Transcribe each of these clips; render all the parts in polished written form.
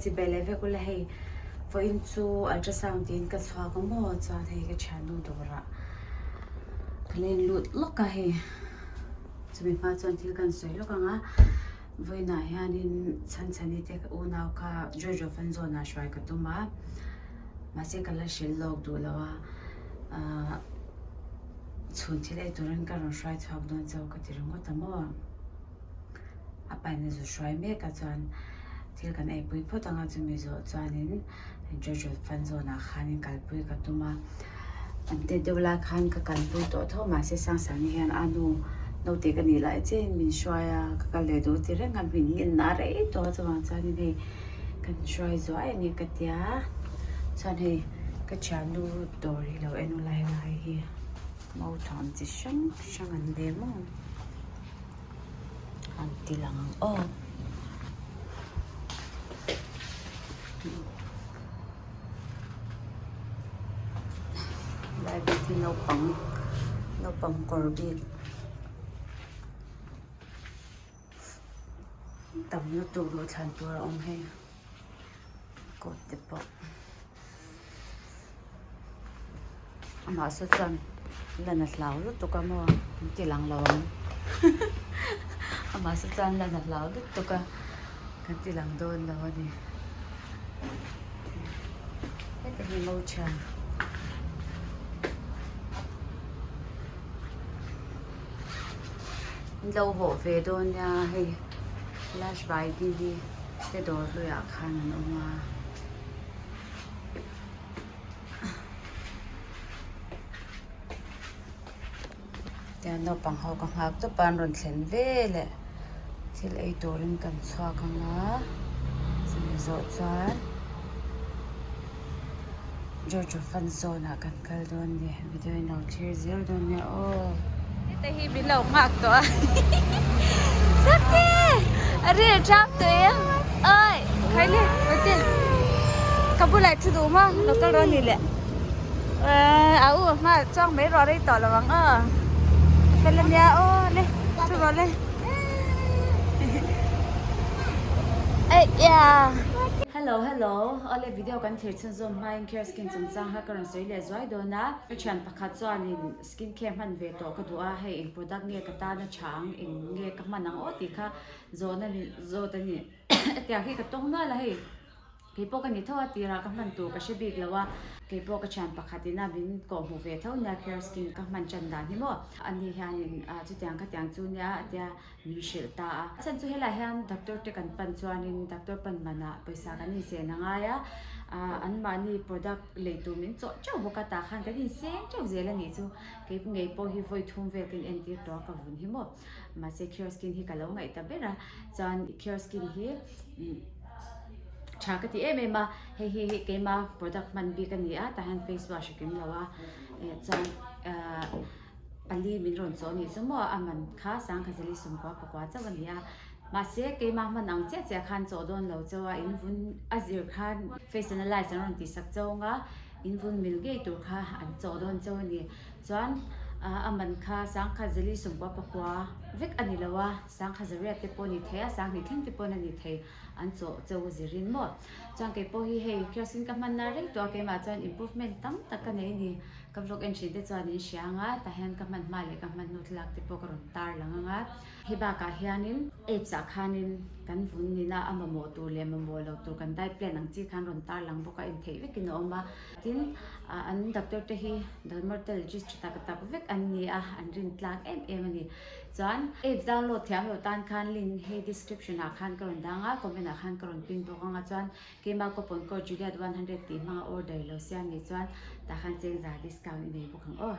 Chibai leh vek ula hei vawiin chu ultrasound tiin ka chhuak a maw chuan hei ka thiannu dawrah ka leng lut lawk a hei chumi hma chuan thil kan sawi lawk ang a vawiinah hianin chhanchhani te unau kha Jojo fan zawnah hruai ka tum a mahse ka la hrilh lawk duh lo a ahh chhun thil ei turin ka rawn hruai chhuak dawn chauh ka ti ringawt a maw. A pain a zu hruai mek a chuan thil kan eipui phawt ang a chumi zawh chuanin Jojo fan zawnah khanin kalpui ka tum a an tet deuh lai khan ka kalpui tawh tho mahse Sangsangi hian a nu naute ka nih lai chiahin min hruai a ka kal leh duh ti reng a min ngenna rei tawh a chuvang chuanin hei kan hruai zuai a ni ka tia chuan hei ka thiannu dawr hi lo en ula helai hi mautham chi hrang hrang an lem maw. An ti lang ang aw. Lai bik hi naupang naupang kawr bik tam lutuk duhthlan tur a awm hei coat te pawh. Amah saw chuan lan a hlau lutuk a maw an ti lang lo ang amah saw chuan lan a hlau lutuk a kan ti lang dawn lo a ni heta hi ngo thian an lo hawh ve dawn nia hei lash by dini te dawr hluiah khan an awm a. Tiang naupang ho ka nghak tawp a an rawn thlen veleh thil ei turin kan chhuak ang a chumi zawh chuan George fan zone ah kan kal dawn a ni video in lo thlir zel dawn nia aw. Heta hi min lo nghak tawh a Sakte a ril tap tawh em oi khai le Mate ka bulah thu duh maw lo kal rawh ni le a u hma chuang mai rawh rei tawh lo ang aw fel ania aw le thu rawh le Eia. Hello hello awle video kan thlir chhunzawm hmain care skin chungchang kha ka rawn sawi leh zuai dawn a ka thian pakhat chuanin skin care hman ve tawh ka duh a hei eng product nge ka tan a tha ang eng nge ka hman ang aw tih kha zawhna min zawt a ni hetiang hi ka tawng nual a hei kei pawh ka ni tho a tirah ka hman tur ka hre bik lo a kei pawh ka thian pakhat ina min kawh hmuh ve tho nia care skin ka hman tan dan hi maw ani hianin ah chutiang khatiang chu nia a tia min hrilh ta a. A chhan chu helaiah hian doctor te kan pan chuanin doctor pan manah pawisa kan insen a ngai a, ah anmahni product lei tur min chawh teuh bawk a tah khan kan inseng teuh zel a nih chu kei ngei pawh hi vawi thum vel ka in entir tawh a ka vun hi maw mahse cure skin hi ka lo ngaih ta ber a chuan cure skin hi tha ka ti em em a hei hi keima product hman bik a ni a tah hian face wash a kim lo a chuan ah. Pali min rawn chaw nih chu maw a man kha Sangkhazali sawmkua pakua chauh a ni a, mahse keimah hman ang chiah chiah khan chaw dawn lo chauh a, in vun a zir khan face analyze an rawn tih sak chauh ang a, in vun mil ngei tur kha an chaw dawn chauh a ni. Chuan a man kha Sangkhazali sawmkua pakua vek a ni lo a, Sangkhazariat te pawh a ni thei a, Sanghnih thleng te pawh a ni thei an chaw chauh a zirin maw. Chuan kei pawh hi hei kerosene ka hman na reng tawh a, keimah chuan improvement tam tak ka nei a ni. Ka vlog en thin te chuan in hria ang a, tah hian ka hman hma leh ka hman hnu thlalak te pawh ka rawn tar lang ang a. Hei bakah hianin apps ah khanin kan vun nina a mamawh tur leh mamawh lo tur kan diet plan ang chi khan rawn tar lang bawk a, intheih vekin a awm a. Tin, an doctor te hi dermatologist tha tak tak vek an ni a, an rin tlak em em a ni. Chuan apps download thiam lo tan khan link hi description ah khan ka rawn dang a, comment ah khan ka rawn pin bawk ang a chuan Keimah coupon code Juliet 100 tih hmanga order lo siam nih chuan tah khan chengza discount i nei bawk ang aw.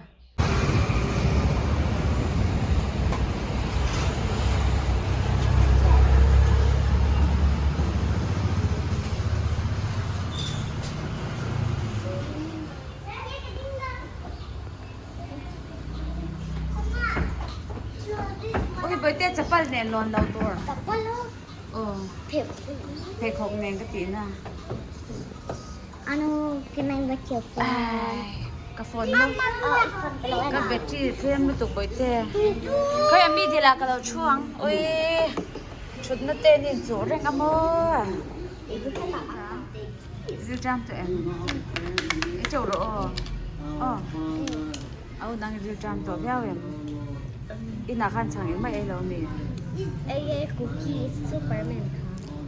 Ui Bawihte chapal nen lawn lo tur. Chapal aw. Aw. Pheikhawk nen ka tih na. Anu can I watch your phone? Ai ka phone maw? Ka battery tlem lutuk bawihte. Khawi a mi dil ah ka lo thu ang. Ui thutna te an inchuh reng a maw? Rilṭam tawh em? I chauh rawh aw. Aw. Au nang i rilṭam tawh viau em? Inah khan chhang engmah ei lo mi? Ei e cookies superman kha.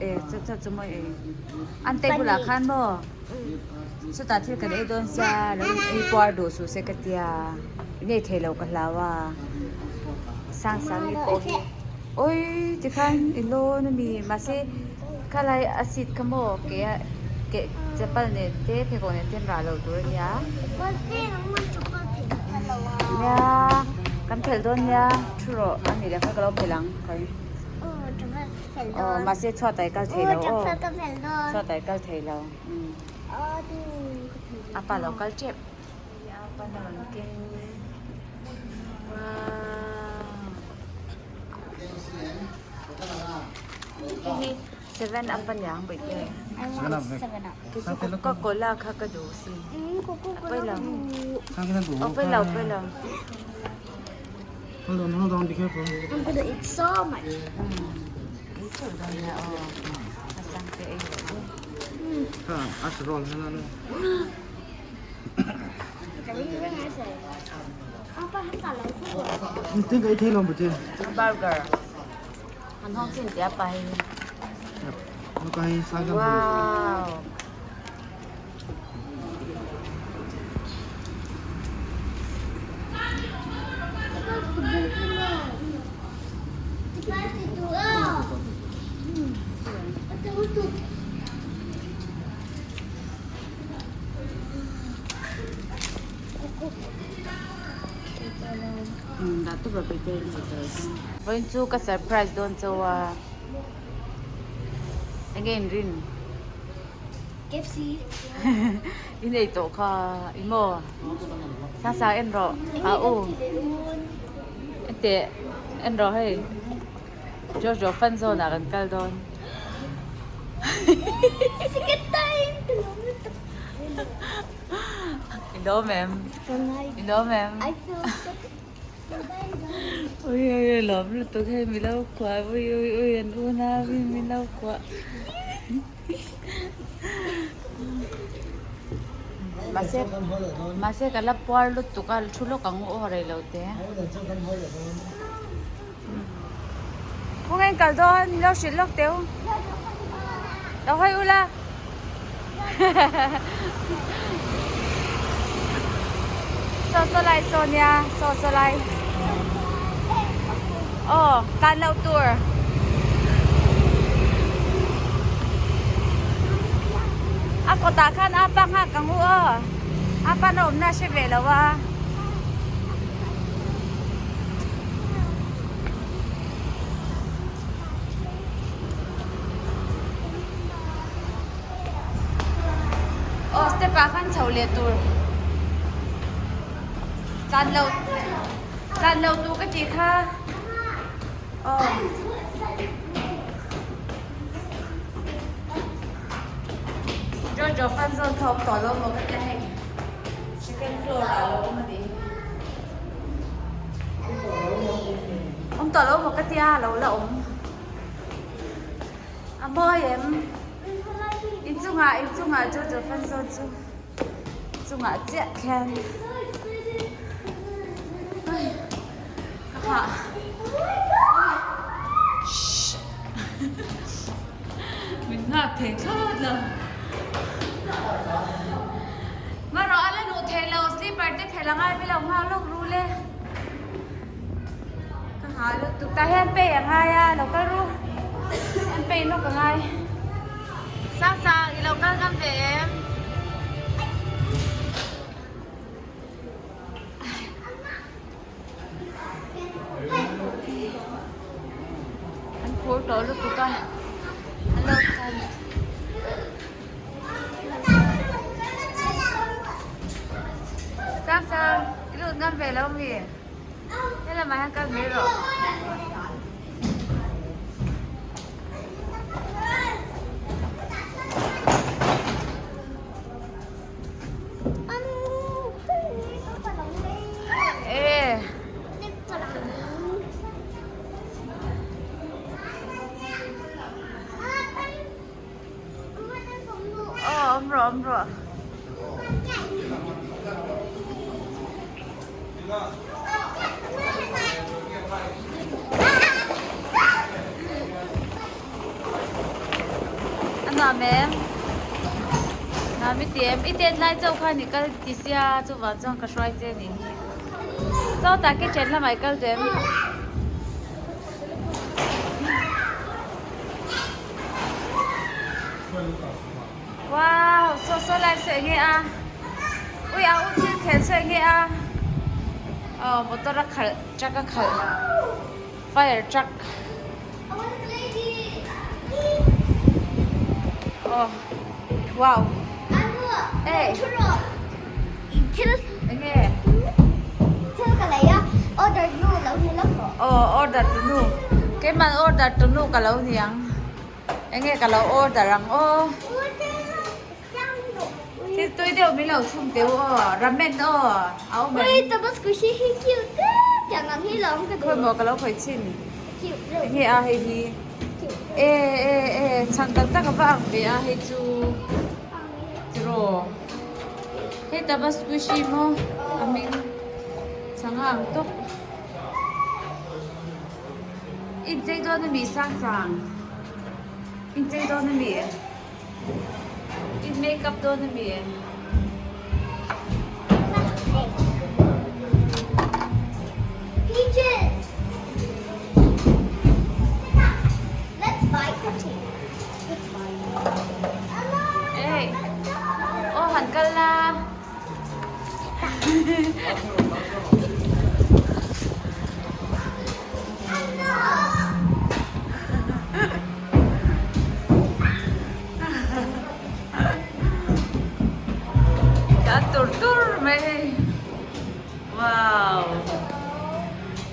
E chu chu chu mawi ei. An table ah khan maw? Chutah thil kan ei dawn sia lo ei puar duh suh se ka tia. In ei thei lo ka hlau a. Sang sang i pawh hi. Oi tikhan i lawn a mi mahse khalai a seat kha maw ke a ke chapal nen te pheikhawk nen te an rah lo tur a nia. Nia kan phelh dawn nia thu rawh a nih leh kha ka lo phelh ang khawi. Aw mahse chhuat ah i kal thei lo aw chhuat ah i kal thei lo a pa lo kal tep. A pa na rawn keng wow. Hei hi 7 up a niang bawihte. Kei chu coca cola kha ka duh si. A pawi lo. Aw pawi lo pawi lo. Hold on, hold on, be careful. I'm gonna eat so much. Ei chauh dawn nia aw. A sang te ei rawh u. Ha, a roll na na. Burger an hawng chin tia pa hei wow Vawiin chu ka surprise dawn chauh a enge in rin KFC i nei tawh kha i maw sasa en rawh a u en teh en rawh hei. Jojo fan zone ah kan kal dawn. I lawm em? I lawm em? Ui ui ui lawm lutuk hei mi lo kuah ui ui ui an unau in mi lo kuah. Mahse mahse ka la puar lutuk a thu lawk ang u aw rei lo te. Kawng en kal dawn lo hrilh lawk teu lo hawi ula saw saw lai saw nia saw saw lai aw tan loh tur a kawtah khan apa nghak ang u aw apa na awmna a hre ve lo a. Aw step ah khan chho leh tur tlan lo tlan lo tur ka tih kha aw. Jojo fan zawn kha awm tawh lo maw ka tia hei. Second floor ah lo awm a ni. Awm tawh lo maw ka tia lo la awm. A mawi em? Inchungah inchungah Jojo fan zawn chu chungah chiah khian ai ka hah. Shh. Min nghak thei thlawt lo. Marawh a la luh thei lo slipper te phelh a ngai velo nghak lawk ru le. Ka nghah lutuk tah hian pay a ngai a lo kal ru. An pay lawk a ngai. Sang sang i lo kal ngam ve em? An phur tawh lutuk a an lo kal Sang sang i lut ngam ve lo mi helamah hian kal mai rawh. rawh awm rawh. A nuam em? Nuam i ti em? I tet lai chauh khan i kal ti sia chuvang chuan ka hruai che nih hi. Sawtah kitchen lamah i kal duh em? Wow, so so lai saw enge a? Ui a u thil khel saw enge a? Oh, motor a khalh, truck a khalh. Fire truck. Oh, wow. Hey. Enge? Oh, order tu nu. Keiman order tu nu ka lo niang. Enge ka lo order ang aw. Thil tui deuh min lo chhung teu aw. Ramen aw. A awm em? Khawi maw ka lo khawi chhin. Enge a hei hi. E e e chhan tak tak a va ang ve a hei chu. Tiraw. Hei taba squishy maw a hming chhang a ang tawp. Inchei dawn a mi sang sang inchei dawn a mi in make up dawn a mi. Peaches. Let's buy something. Let's buy. Ê, ô hẳn kal la. Đã tur tur mai hei. Wow.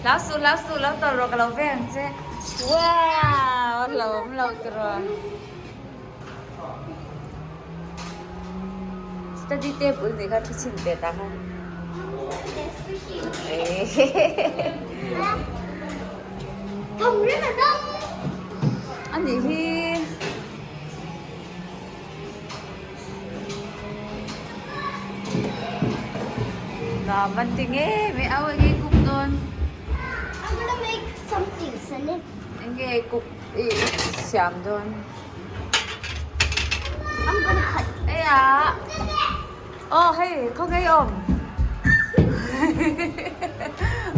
Hlau suh hlau suh lo tawlh rawh ka lo veng ang che. Wow, a hlauhawm lo tiraw. Study table nih kha thu chhin teh ta kha. Ani hi Nuam an ti nge mai au enge cook dawn. I'm gonna make something salad. Enge cook i siam dawn. I'm gonna cut. Aya. Oh hei khaw ngei awm.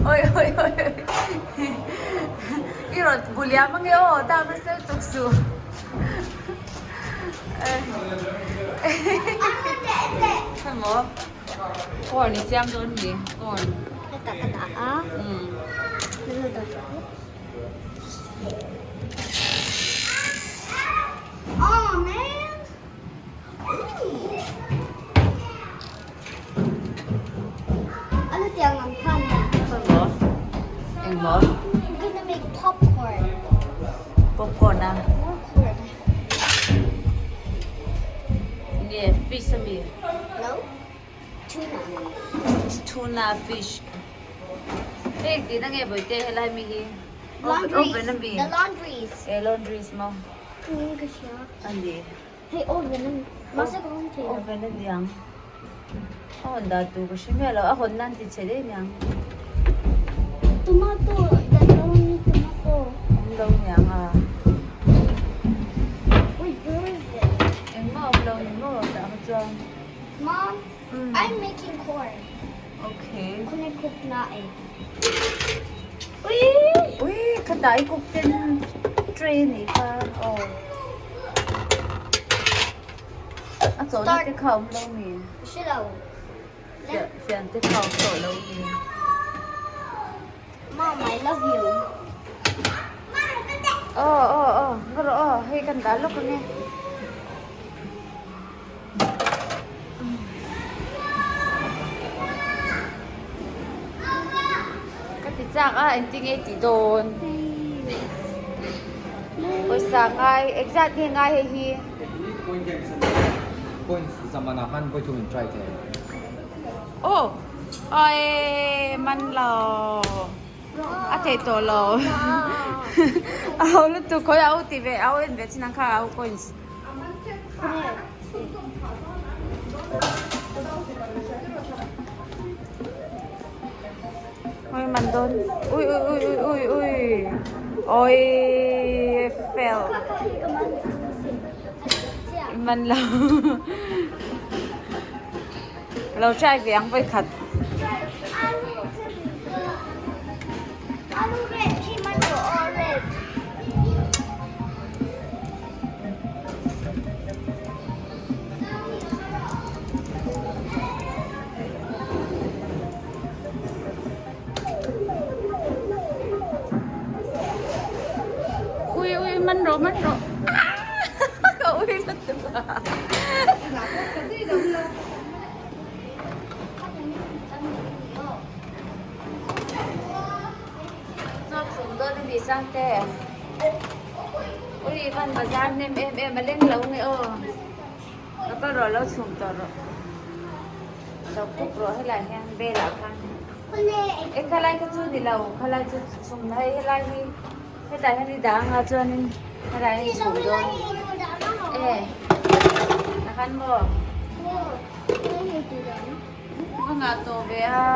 Oi oi oi. I rawn buliam ange aw ta nasa tuk su. Hemaw corn i siam dawn ni corn. Heta ka dah a. Oh man. Ano tiang ang pan na? Hemaw engmaw? I'm gonna make popcorn. Popcorn a? Popcorn. Nge fish ami? No. Tuna. Tuna fish. Hei tih na nge bawihte helai mi hi? Laundries. Oven ami? The laundries. Eh laundries maw? Ka hria. Ani. Hei oven ami. Mahse ka hawn thei lo. Oven ani ang. A hawn dah tur ka hre miah lo. A hawn nan ti chhe daih niang. Tomato dah lo ni tomato. Awm lo niang a. Wait, where is it? Engmah awm lo ni maw tah kha chuan. Mom, I'm making corn. Okay. Can I cook na egg? Ui, khatah i cook ten tray ni kha. Oh. A chawhna te kha awm lo mi? Hre lo. Fian te kha awm tawh lo mi? Mom, I love you. Aw aw aw, nga rawh aw, hei kan dah lawk ange. Ka ti chak a, engtin nge tih dawn? Pawisa ngai, exact nge ngai hei hi? Aw, awi man lo, a thei tawh lo, a ho lutuk khawi a u ti ve, a u en ve chin ang kha a u coins. Ui man dawn ui ui ui ui ui ui oi fell man lo lo try ve ang vawi khat. Ui ui man rawh man rawh ka ui lutuk a. Chuak chhum dawn a ni Sangte. Ui van bazar hnem em em a leng lo nge aw. Ka kal rawh lo chhum tawh rawh. Lo cook rawh helai hian velah khan. E khalai kha chu ni lo khalai chu chhum hei helai hi hetah hian i dah anga chuanin helai hi chhum dawn. E tah khan maw? Ka ngah tawh ve a.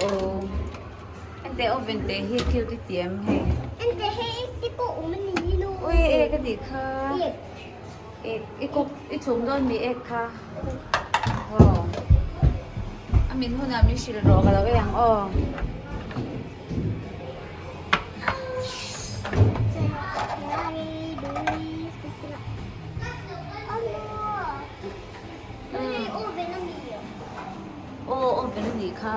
Oh ente oven te hi cute i ti em hei. Ente hei egg te pawh awm a ni lo. Ui egg a nih kha. Egg. Egg i cook i chhum dawn mi egg kha. Aw a min hunah min hrilh rawh ka lo ei ang aw. Aw oven a nih kha.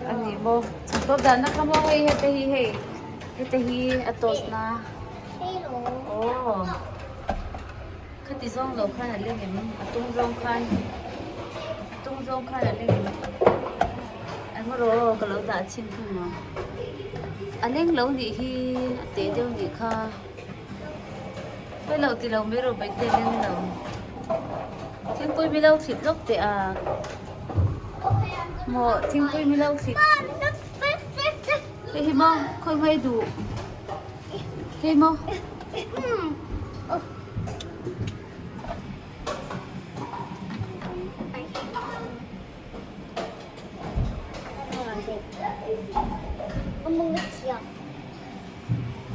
A ni maw chhangthawp dahna kha maw hei hete hi hei hete hi a toast na aw khati zawng lo khan a leng em a tung zawng khan a tung zawng khan a leng em engemaw ka lo dah chhin thung a a leng lo nih hi a teh deuh nih kha. Hei lo ti lo mai rawh baite leng lo. Thingpui mi lo thlit lawk teh a. Maw thingpui mi lo thlit. Hei hi maw khawi hmai duh. Hei maw.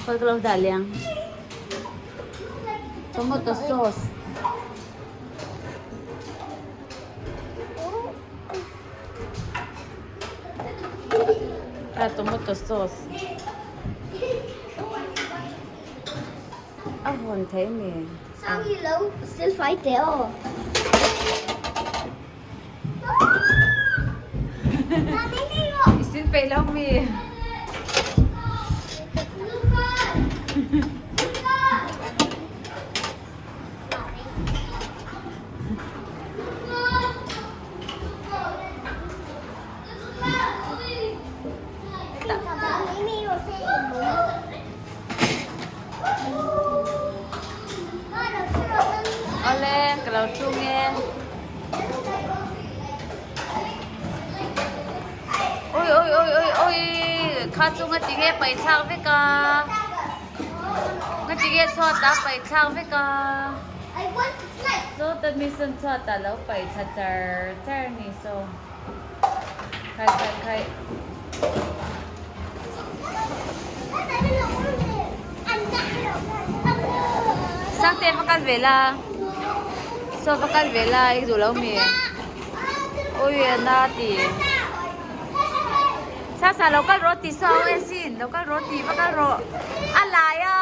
Khawi ka lo dah liang. Tomato sauce. Ah, tomato sauce. A hawn thei mi. Sang hi lo sil fai teh aw. I sin peih lo mi. Awle ka lo thung e. Ui ui ui ui ui kha chu nga ti nge paih thlak vek a nga ti nge chhuat a paih thlak vek a saw ta mi sawn chhuat ah lo paih thla char char a ni saw khai khai khai. Sangte va kal ve la saw va kal ve la i duh lo mi ui a na ti sa sa lo kal rawh ti saw e sin lo kal rawh ti va kal rawh a lai a.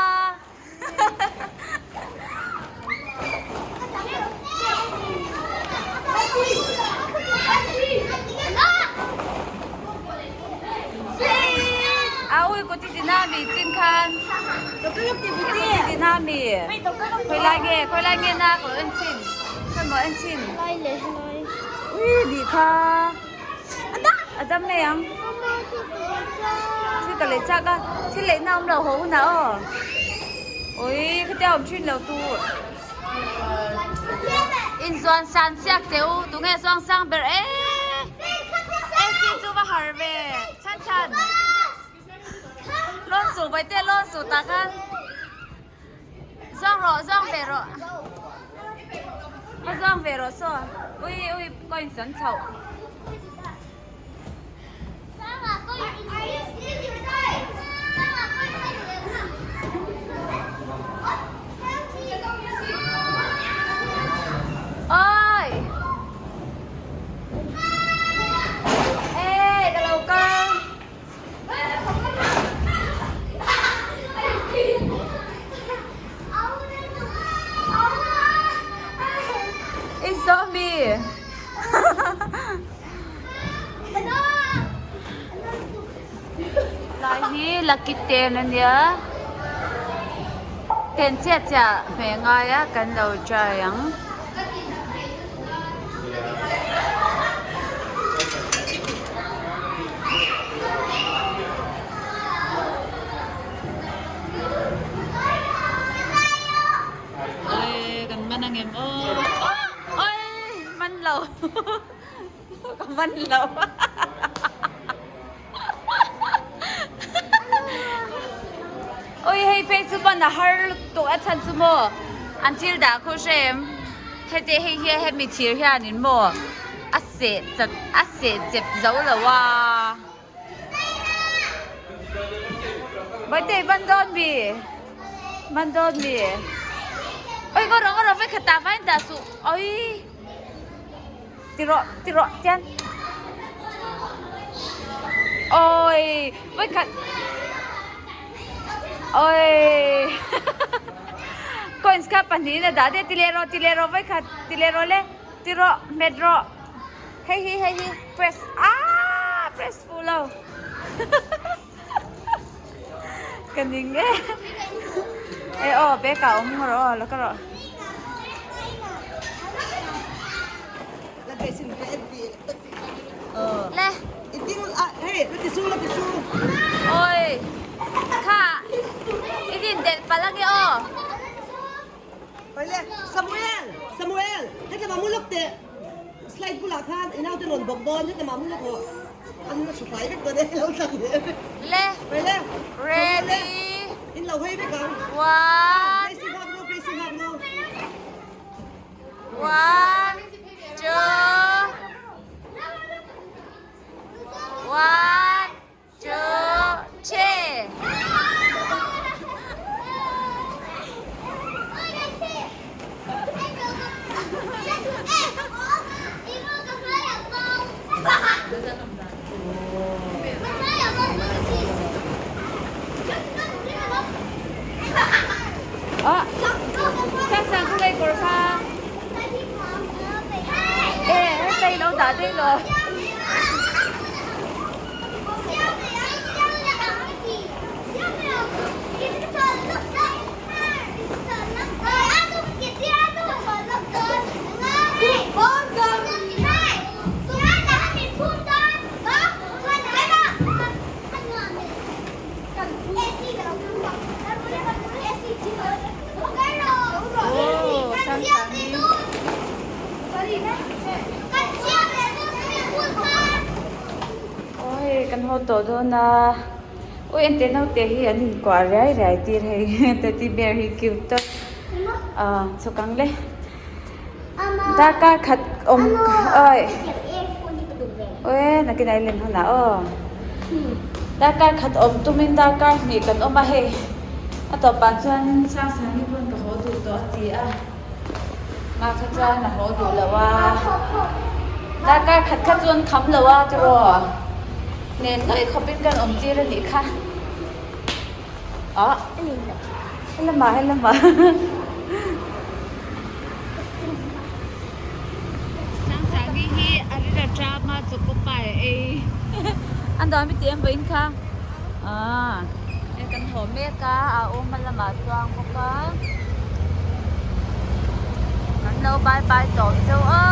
A ui ko ti tina mi chin khan ti tina mi khoi lai nge khoi lai nge na ko en chin khoi mo en chin ui di kha adam nei ang thil ka lei chak a thil lei na awm lo haw hunah aw ui khatia awm thin lo tu inzuan san siak teh u tunge zuang sang ber e e si chu. va har ve chhan chhan lawn suh Bawihte lawn suh tah khan zawng rawh zawng ve rawh va zawng ve rawh saw ui ui coins an chhoh. Oi! Ê, ka lo kal. It's zombie. Lai hi lucky ten a nia ten chiah chiah hmeh ngai a kan lo try ang. Oi kan man angem aw oi man lo. Ka man lo. Oi hei phei chu ban a har lutuk a chhan chu maw an thil dah khu hrem heti hei hi hemi thir hianin maw a seh chat a seh chep zo lo a. Bawihtei ban dawn mi ban dawn mi oi ngaw rawh ngaw rawh vawikhat tah vaiin dah suh oi. Ti rawh, ti rawh tian. Oi, vawikhat. Oi. Coins kha pahnihin a dah daih ti leh rawh, ti leh rawh vawikhat, ti leh rawh le. Ti rawh, hmet rawh. Hei hi, hei hi, press. Ah, press fuh lo. Ka ning e. E aw, bag ah awm rawh aw, la ka rawh. Le. Oi. Kha. I din del palh ange aw. Samuel! Samuel! Heta mah mu lawk teh. Slide bulah khan i naute rawn bawk dawn heta mah mu lawk rawh. An la chhu fai vek dawn e lo tlang leh. Le. Ready. Ready. In lo hawi vek ang. One. Gracie nghak nu, Gracie nghak nu. One, two. One. Two, three. Ờ, sang sang khu đây của kha. Ê, đây lâu đã đây rồi. Oi kan haw tawh dawn a ui engte naute hi an inkuah riai riai tir hei teddy bear hi cute tawp ah chhuk ang le darkar khat awm oi ui nakinah i len hunah aw darkar khat awm tumin darkar hnih kan awm a hei a tawpah chuan Sangsangi pawn ka haw duh tawh a ti a. Mah kha chuan a haw duh lo a, darkar khat kha chuan kham lo a tiraw nen ngei khawpin kan awm tir a nih kha. Ah helamah helamah Sangsangi hi a ri ram a choco pie a ei an dawr mi tih em vawiin kha ah hei kan haw mek a a awm a lamah chuang bawk a kan lo bye bye tawh chauh a.